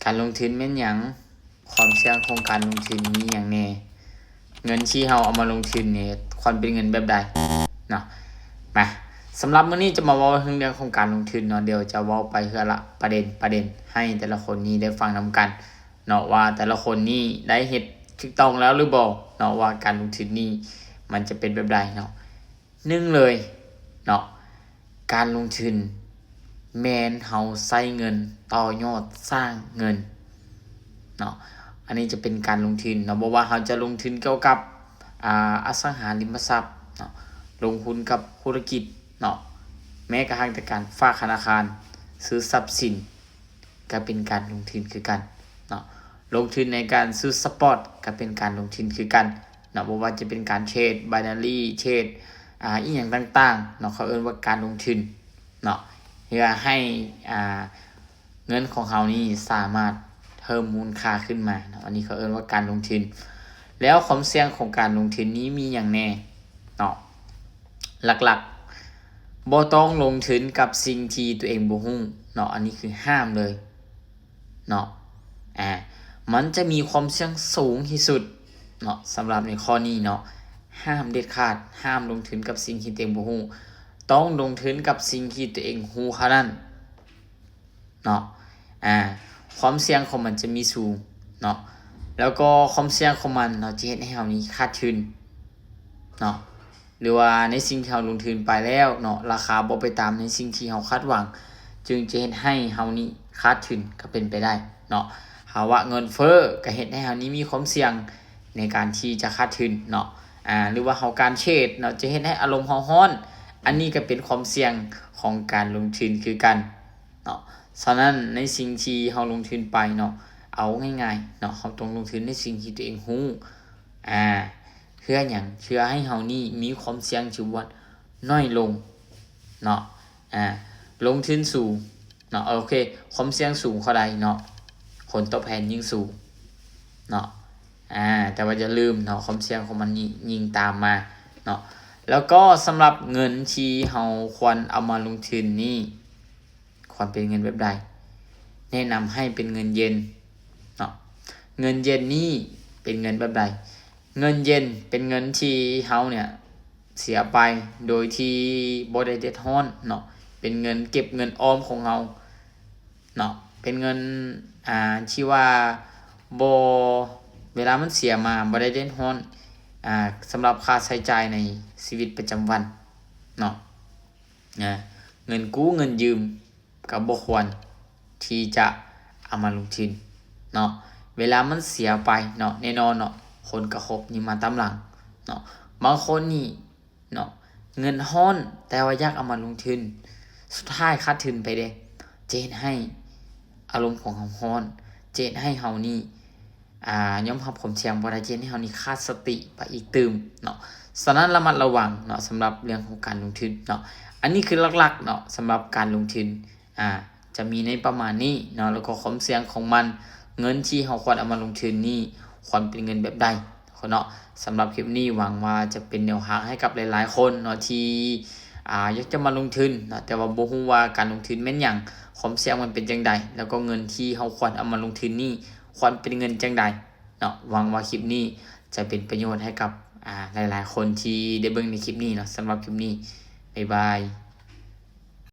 ການລົງທຶນແມ່ນຫຍັງ? ຄວາມສ່ຽງຂອງການລົງທຶນມີຫຍັງແດ່? ເງິນທີ່ເຮົາເອົາມາລົງທຶນນີ້ ຄວນເປັນເງິນແບບໃດເນາະ? ມາ ສຳລັບມື້ນີ້ຈະມາເວົ້າເຖິງເລື່ອງຂອງການລົງທຶນເນາະ, ດຽວຈະເວົ້າໄປເທື່ອລະປະເດັນ ປະເດັນ ໃຫ້ແຕ່ລະຄົນນີ້ໄດ້ຟັງນຳກັນເນາະ ວ່າແຕ່ລະຄົນນີ້ໄດ້ເຮັດຖືກຕ້ອງແລ້ວຫຼືບໍ່ເນາະ ວ່າການລົງທຶນນີ້ມັນຈະເປັນແບບໃດເນາະ. ໜຶ່ງເລີຍເນາະ ການລົງທຶນແມ່ນເຮົາໃຊ້ເງິນຕໍ່ຍອດສ້າງເງິນເນາະ, ອັນນີ້ຈະເປັນການລົງທຶນເນາະ, ບໍ່ວ່າເຮົາຈະລົງທຶນກ່ຽວກັບ ອາ ອະສັງຫາລິມະຊັບເນາະ, ລົງທຶນກັບທຸລະກິດເນາະ, ແມ້ກະທັ້ງແຕ່ການຝາກທະນາຄານ, ຊື້ຊັບສິນ ກໍເປັນການລົງທຶນຄືກັນເນາະ, ລົງທຶນໃນການຊື້ສະປອດກໍເປັນການລົງທຶນຄືກັນເນາະ, ບໍ່ວ່າຈະເປັນການເທຣດ ໄບນາຣີ ເທຣດ ອາ ອີ່ຫຍັງຕ່າງໆເນາະ, ເຂົາເອີ້ນວ່າການລົງທຶນເນາະ, ເພື່ອໃຫ້ ອາ ເງິນຂອງເຮົານີ້ສາມາດເພີ່ມມູນຄ່າຂຶ້ນມາເນາະ, ອັນນີ້ເຂົາເອີ້ນວ່າການລົງທຶນ. ແລ້ວຄວາມສ່ຽງຂອງການລົງທຶນນີ້ມີຫຍັງແດ່ເນາະ? ຫຼັກໆ ບໍ່ຕ້ອງລົງທຶນກັບສິ່ງທີ່ຕົວເອງບໍ່ຮູ້ເນາະ, ອັນນີ້ຄືຫ້າມເລີຍເນາະ, ອາ ມັນຈະມີຄວາມສ່ຽງສູງທີ່ສຸດເນາະ, ສຳລັບໃນຂໍ້ນີ້ເນາະ, ຫ້າມເດັດຂາດ, ຫ້າມລົງທຶນກັບສິ່ງທີ່ຕົວເອງບໍ່ຮູ້, ຕ້ອງລົງທຶນກັບສິ່ງທີ່ຕົວເອງຮູ້ເທົ່ານັ້ນເນາະ, ອາ ຄວາມສ່ຽງຂອງມັນຈະມີສູງເນາະ, ແລ້ວກໍຄວາມສ່ຽງຂອງມັນເນາະ ຈະເຮັດໃຫ້ເຮົານີ້ຂາດທຶນເນາະ. ຫຼືວ່າໃນສິ່ງທີ່ເຮົາລົງທຶນໄປແລ້ວເນາະ ລາຄາບໍ່ໄປຕາມໃນສິ່ງທີ່ເຮົາຄາດຫວັງ, ຈຶ່ງຈະເຮັດໃຫ້ເຮົານີ້ຂາດທຶນກໍເປັນໄປໄດ້ເນາະ. ພາວະເງິນເຟີ້ກໍເຮັດໃຫ້ເຮົານີ້ມີຄວາມສ່ຽງໃນການທີ່ຈະຂາດທຶນເນາະ, ອາ ຫຼືວ່າເຮົາການເທຣດເນາະ ຈະເຮັດໃຫ້ອາລົມເຮົາຮ້ອນ, ອັນນີ້ກໍເປັນຄວາມສ່ຽງຂອງການລົງທຶນຄືກັນເນາະ. ສະນັ້ນໃນສິ່ງທີ່ເຮົາລົງທຶນໄປເນາະ ເອົາງ່າຍໆເນາະ ເຮົາຕ້ອງລົງທຶນໃນສິ່ງທີ່ຕົວເອງຮູ້, ອາ ເພື່ອຫຍັງ? ເພື່ອໃຫ້ເຮົານີ້ມີຄວາມສ່ຽງທີ່ວ່າໜ້ອຍລົງເນາະ, ອາ ລົງທຶນສູງເນາະ, ໂອເຄ ຄວາມສ່ຽງສູງເທົ່າໃດເນາະ ຜົນຕອບແທນຍິ່ງສູງເນາະ, ອາ ແຕ່ວ່າຢ່າລືມເນາະ ຄວາມສ່ຽງຂອງມັນນີ້ຍິ່ງຕາມມາເນາະ. ແລ້ວກໍສຳລັບເງິນທີ່ເຮົາຄວນເອົາມາລົງທຶນນີ້ ຄວນເປັນເງິນແບບໃດ? ແນະນຳໃຫ້ເປັນເງິນເຢັນເນາະ, ເງິນເຢັນນີ້ເປັນເງິນແບບໃດ? ເງິນເຢັນເປັນເງິນທີ່ເຮົາເນຍເສຍໄປໂດຍທີ່ບໍ່ໄດ້ເດືອດຮ້ອນເນາະ, ເປັນເງິນເກັບເງິນອອມຂອງເຮົາເນາະ, ເປັນເງິນ ອາ ທີ່ວ່າບໍ່ ເວລາມັນເສຍມາບໍ່ໄດ້ເດືອດຮ້ອນ ອາ ສຳລັບຄ່າໃຊ້ຈ່າຍໃນຊີວິດປະຈຳວັນເນາະ. ນະ ເງິນກູ້ເງິນຢືມກໍບໍ່ຄວນທີ່ຈະເອົາມາລົງທຶນເນາະ, ເວລາມັນເສຍໄປເນາະ ແນ່ນອນເນາະ ຜົນກະທົບນີ້ມາຕາມຫຼັງເນາະ. ບາງຄົນນີ້ເນາະ ເງິນຮ້ອນ ແຕ່ວ່າຢາກເອົາມາລົງທຶນ ສຸດທ້າຍຂາດທຶນໄປເດ້, ຈະເຮັດໃຫ້ອາລົມຂອງເຮົາຮ້ອນ, ຈະເຮັດໃຫ້ເຮົານີ້ ອາ ຍອມຮັບຄວາມສ່ຽງບໍ່ໄດ້, ຈະເຮັດໃຫ້ເຮົານີ້ຂາດສະຕິໄປອີກຕື່ມເນາະ. ສະນັ້ນລະມັດລະວັງເນາະ ສຳລັບເລື່ອງຂອງການລົງທຶນເນາະ. ອັນນີ້ຄືຫຼັກໆເນາະ ສຳລັບການລົງທຶນ ອາ ຈະມີໃນປະມານນີ້ເນາະ, ແລ້ວກໍຄວາມສ່ຽງຂອງມັນ, ເງິນທີ່ເຮົາຄວນເອົາມາລົງທຶນນີ້ ຄວນເປັນເງິນແບບໃດເນາະ. ສຳລັບຄລິບນີ້ຫວັງວ່າຈະເປັນແນວທາງໃຫ້ກັບຫຼາຍໆຄົນເນາະ ທີ່ ອາ ຢາກຈະມາລົງທຶນເນາະ ແຕ່ວ່າບໍ່ຮູ້ວ່າການລົງທຶນແມ່ນຫຍັງ, ຄວາມສ່ຽງມັນເປັນຈັ່ງໃດ, ແລ້ວກໍເງິນທີ່ເຮົາຄວນເອົາມາລົງທຶນນີ້ ຄວນເປັນເງິນຈັ່ງໃດເນາະ. ຫວັງວ່າຄລິບນີ້ຈະເປັນປະໂຫຍດໃຫ້ກັບ ອາ ຫຼາຍໆຄົນທີ່ໄດ້ເບິ່ງໃນຄລິບນີ້ເນາະ. ສຳລັບຄລິບນີ້ ບາຍບາຍ.